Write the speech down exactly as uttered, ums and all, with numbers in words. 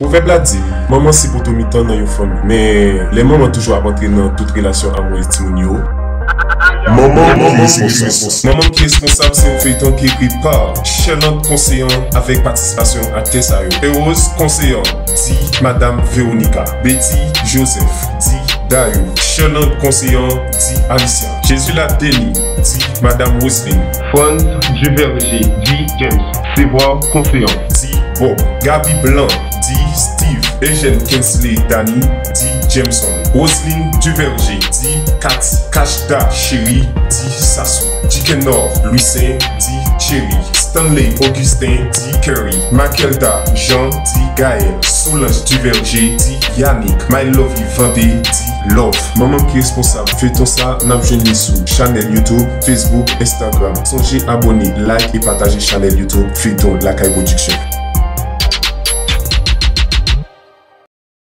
Pwovèb la di, manman se poto mitan nan yon fanmi. Men, lè manman toujou ap antre nan tout relasyon amoureuse timoun yo, manman ki responsab. Manman ki responsab se yon feyton ki ekri pa Sherlande Conseillant avèk patisipasyon aktè sa yo: Erose Conseillant, di Madam Veronica. Betty Joseph, di Dayou. Sherlande Conseillant, di Alicia. Jesula Denis, di Madam Roseline. Franz Duverger, di James. Sevra Conseillant, di Bob. Gaby Blanc, di Steve. Eugène Kinsley Dany, di Jameson. Roseline Duverger, di Cathy. Kashda Chéry, di Sassou. Jikenor Louissaint, di Cherry. Stanley Augustin, di Curry. Makelda Jean, di Gaël. Solange Duverger, di Yannick. My Lovey Vandé, di Love. Manman ki responsab feyton sa, n ap jwenn li sou chanèl YouTube, Facebook, Instagram. Sonje abòne, like e pataje chanèl YouTube Feyton Lakay Production.